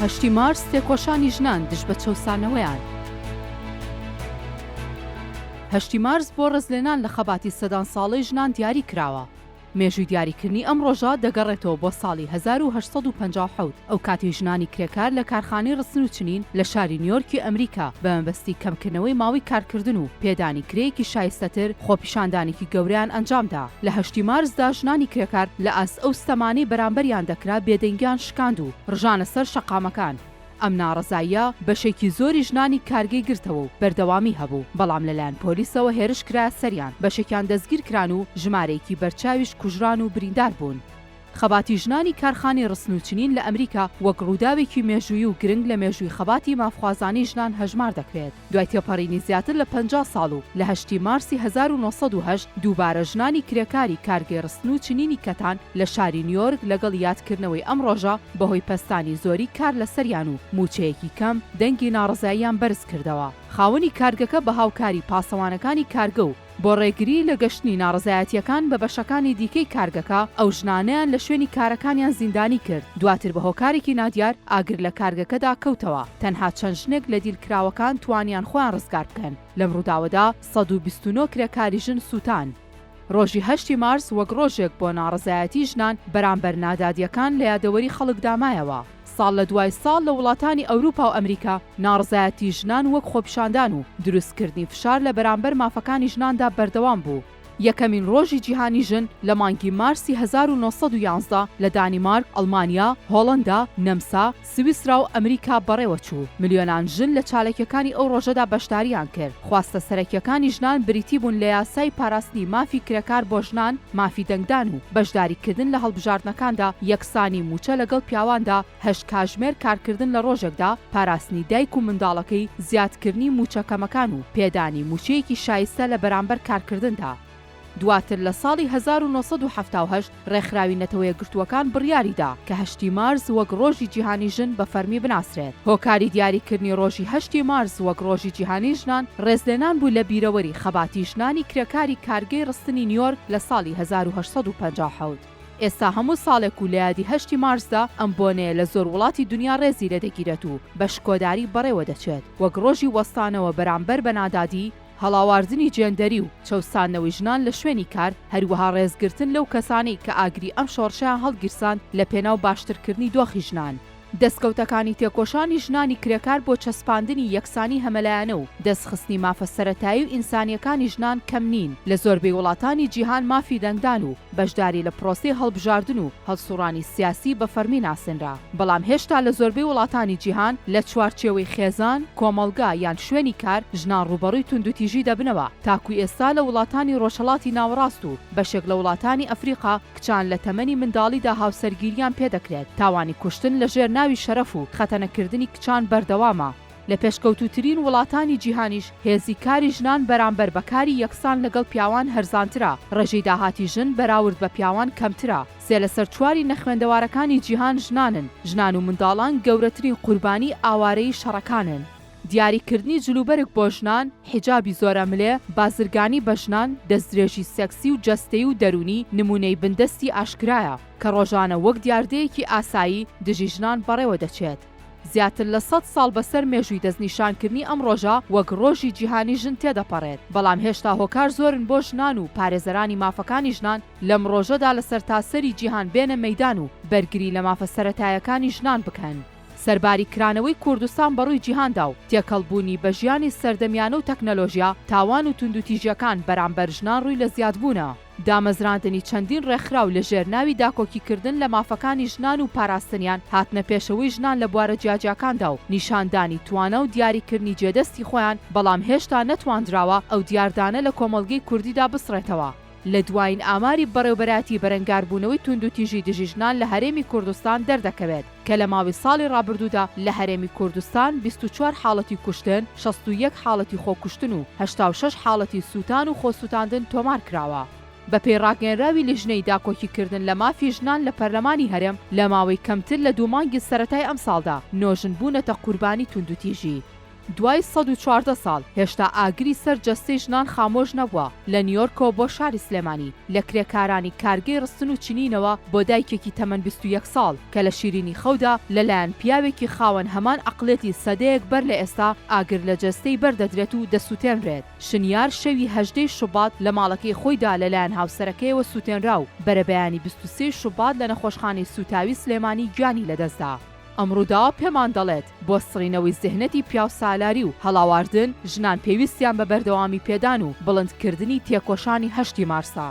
هەشتی مارس تێکۆشانی ژنان دژ بە چەوسانەوەیان. هەشتی مارس بۆ ڕێزلێنان لە خەباتی سەدان ساڵەی ژنان دیاری کراوە. مێژووی دیاریکردنی ئەم ڕۆژە دەگەڕێتەوە بۆ ساڵی 1857، ئەو کاتەی ژنانی کرێکار لە کارخانەی ڕستن و چنین لە شاری نیۆرکی ئەمریکا بە مەبەستی کەمکردنەوەی ماوەی کارکردن و پێدانی کرێیەکی شایستەتر خۆپیشاندانێکی گەورەیان ئەنجامدا. لە هەشتی مارسدا ژنانی کرێکار لە ئاست ئەو ستەمانەی بەرامبەریان دەکرا بێدەنگیان شکاند و ڕژانە سەر شەقامەکان. ئەم ناڕەزاییە بەشێکی زۆری ژنانی کارگەی گرتەوە و بەردەوامی هەبوو، بەڵام لەلایەن پۆلیسەوە هێرش کرایە سەریان، بەشێکیان دەستگیرکران و ژمارەیەکی بەرچاویش کوژران و بریندار بوون. خەباتی ژنانی کارخانەی ڕستن و چنین لە ئەمریکا وەک ڕووداوێکی مێژوویی و گرنگ لە مێژووی خەباتی مافخوازانەی ژنان هەژمار دەکرێت. دوای تێپەڕینی زیاتر لە 50 ساڵ و لە هەشتی مارسی 1908 دووبارە ژنانی کرێکاری کارگەی ڕستن و چنینی کەتان لە شاری نیۆرک لەگەڵ یادکردنەوەی ئەم ڕۆژە بەهۆی پەستانی زۆری کار لەسەریان و مووچەیەکی کەم دەنگی ناڕەزاییان بەرز کردەوە. خاوەنی کارگەکە بە هاوکاری پاسەوانەکانی کارگە و بۆ ڕێگری لە گەشتنی ناڕەزایەتییەکان بە بەشەکانی دیکەی کارگەکە، ئەو ژنانەیان لە شوێنی کارەکانیان زیندانی کرد، دواتر بە هۆکارێکی نادیار ئاگر لە کارگەکەدا کەوتەوە، تەنها چەند ژنێک لە دیلکراوەکان توانیان خۆیان ڕزگار بکەن، لەم ڕووداوەدا 129 کرێکاری ژن سووتان. ڕۆژی هەشتی مارس وەک ڕۆژێک بۆ ناڕەزایەتی ژنان بەرامبەر نادادییەکان لە یادەوەری خەڵکدا مایەوە. ساڵ لە دوای ساڵ لە وڵاتانی ئەوروپا و ئەمریکا ناڕەزایەتی ژنان وەک خۆپیشاندان و دروستکردنی فشار لە بەرامبەر مافەکانی ژناندا بەردەوام بوو. یەکەمین ڕۆژی جیهانی ژن لە مانگی مارسی 1911 لە دانیمارک، ئەڵمانیا، هۆڵەندا، نەمسا، سویسرا و ئەمریکا بەڕێوەچوو، ملیۆنان ژن لە چاالکیەکانی ئەو ڕۆژەدا بەشداریان کرد. خواستە سەرەکیەکانی ژنان بریتی بوون لە یاسای پاراستنی مافی کرێکار بۆ ژنان، مافی دەنگدان و بەشداریکردن لە هەڵبژاردنەکاندا، یەکسانی مووچە لەگەڵ پیاواندا، هەشت کاژمێر کارکردن لە ڕۆژێکدا، پاراستنی دایک و منداڵەکەی، زیادکردنی مووچە کەمەکان و پێدانی مووچەیەکی شایستە لە بەرامبەر کارکردندا. دواتر لە ساڵی 1978 ڕێکخراوی نەتەوەیەکگرتووەکان بڕیاریدا کە هەشتی مارس وەک ڕۆژی جیهانی ژن بە فەرمی بناسرێت. هۆکاری دیاریکردنی ڕۆژی هەشتی مارس وەک ڕۆژی جیهانی ژنان ڕێزلێنان بوو لە بیرەوەری خەباتی ژنانی کرێکاری کارگەی ڕستنی نیۆرک لە ساڵی 1857. ئێستا هەموو ساڵێک و لە یادی هەشتی مارسدا ئەم بۆنەیە لە زۆر وڵاتی دونیا ڕێزی لێدەگیرێت و بە شکۆداری بەڕێوە دەچێت وەک ڕۆژی وەستانەوە بەرامبەر بە نادادی، هەڵاواردنی جێندەری و چەوساندنەوەی ژنان لە شوێنی کار، هەروەها ڕێزگرتن لەو کەسانەی کە ئاگری ئەم شۆڕشەیان هەڵگیرساند لە پێناو باشترکردنی دۆخی ژنان. دەستکەوتەکانی تێکۆشانی ژنانی کرێکار بۆ چەسپاندنی یەکسانی هەمەلایەنە و دەستخستنی مافە سەرەتایی و ئینسانییەکانی ژنان کەم نین. لە زۆربەی وڵاتانی جیهان مافی دەنگدان و بەشداری لە پرۆسەی هەڵبژاردن و هەڵسوڕانی سیاسی بە فەرمی ناسێنرا، بەڵام هێشتا لە زۆربەی وڵاتانی جیهان لە چوارچێوەی خێزان، کۆمەڵگا یان شوێنی کار ژنان ڕووبەڕووی توندوتیژی دەبنەوە. تاکو ئێستا لە وڵاتانی ڕۆژهەڵاتی ناوەڕاست و بەشێک لە وڵاتانی ئەفریقا کچان لە تەمەنی منداڵیدا هاوسەرگیریان پێدەکرێت، تاوانی کوشتن لە ژێر ناوی شەرەف و خەتەنەکردنی کچان بەردەوامە. لە پێشکەوتووترین وڵاتانی جیهانیش هێزی کاری ژنان بەرامبەر بە کاری یەکسان لەگەڵ پیاوان هەرزانترە، ڕێژەی داهاتی ژن بەراورد بە پیاوان کەمترە، سێ لەسەر چواری نەخوێندەوارەکانی جیهان ژنانن، ژنان و منداڵان گەورەترین قوربانی ئاوارەیی شەڕەکانن. دیاریکردنی جلوبەرگ بۆ ژنان، حیجابی زۆرەملێ، بازرگانی بە ژنان، دەستدرێژی سێکسی و جەستەیی و دەروونی نموونەی بندەستی ئاشکرایە، کە ڕۆژانە وەک دیاردەیەکی ئاسایی دژی ژنان بەڕێوە دەچێت. زیاتر لە سەد ساڵ بەسەر مێژووی دەستنیشانکردنی ئەم ڕۆژە وەک ڕۆژی جیهانی ژن تێدەپەڕێت، بەڵام هێشتا هۆکار زۆرن بۆ ژنان و پارێزەرانی مافەکانی ژنان لەم ڕۆژەدا لە سەرتاسەری جیهان بێنە مەیدان و بەرگری لە مافە سەرەتایەکانی ژنان بکەن. سەرباری کرانەوەی کوردستان بەڕووی جیهاندا و تێکەڵبوونی بە ژیانی سەردەمیانە و تەکنەلۆژیا، تاوان و توندوتیژیەکان بەرامبەر ژنان ڕووی لە زیادبوونە. دامەزراندنی چەندین ڕێکخراو لە ژێر ناوی داکۆکیکردن لە مافەکانی ژنان و پاراستنیان، هاتنە پێشەوەی ژنان لە بوارە جیاجیاکاندا و نیشاندانی توانا و دیاریکردنی جێدەستی خۆیان، بەڵام هێشتا نەتواندراوە ئەو دیاردانە لە کۆمەڵگەی کوردیدا بسڕێتەوە. لە دوایین ئاماری بەڕێوبەرایەتی بەرەنگاربوونەوەی توندوتیژی دژی ژنان لە هەرێمی کوردستان دەردەکەوێت کە لە ماوەی ساڵی ڕابردوودا لە هەرێمی کوردستان 24 حاڵەتی کوشتن، 61 حاڵەتی خۆکوشتن و 86 حاڵەتی سووتان و خۆسووتاندن تۆمار کراوە. بەپێی ڕاگەیەنراوی لیژنەی داکۆکیکردن لە مافی ژنان لە پەرلەمانی هەرێم، لە ماوەی کەمتر لە دوو مانگی سەرەتای ئەمساڵدا نۆ ژن بوونەتە قوربانی توندوتیژی. دوای 114 ساڵ هێشتا ئاگری سەر جەستەی ژنان خامۆش نەبووە، لە نیۆرکەوە بۆ شاری سلێمانی، لە کرێکارانی کارگەی ڕستن و چنینەوە بۆ دایکێکی تەمەن 21 ساڵ کە لە شیرینی خەودا لەلایەن پیاوێکی خاوەن هەمان عەقڵێتی سەدەیەک بەر لە ئێستا ئاگر لە جەستەی بەردەدرێت و دەسوتێنرێت. شنیار شەوی هەژدەی شوبات لە ماڵەکەی خۆیدا لەلایەن هاوسەرەکەیەوە سوتێنرا و بەرەبەیانی 23 شوبات لە نەخۆشخانەی سوتاوی سلێمانی گیانی لەدەستدا. ئەم ڕووداوە پێمان دەڵێت، بۆ سڕینەوەی زێهنەتی پیاوسالاری و هەڵاواردن، ژنان پێویستیان بە بەردەوامی پێدان و بڵندکردنی تێکۆشانی هەشتی مارسە.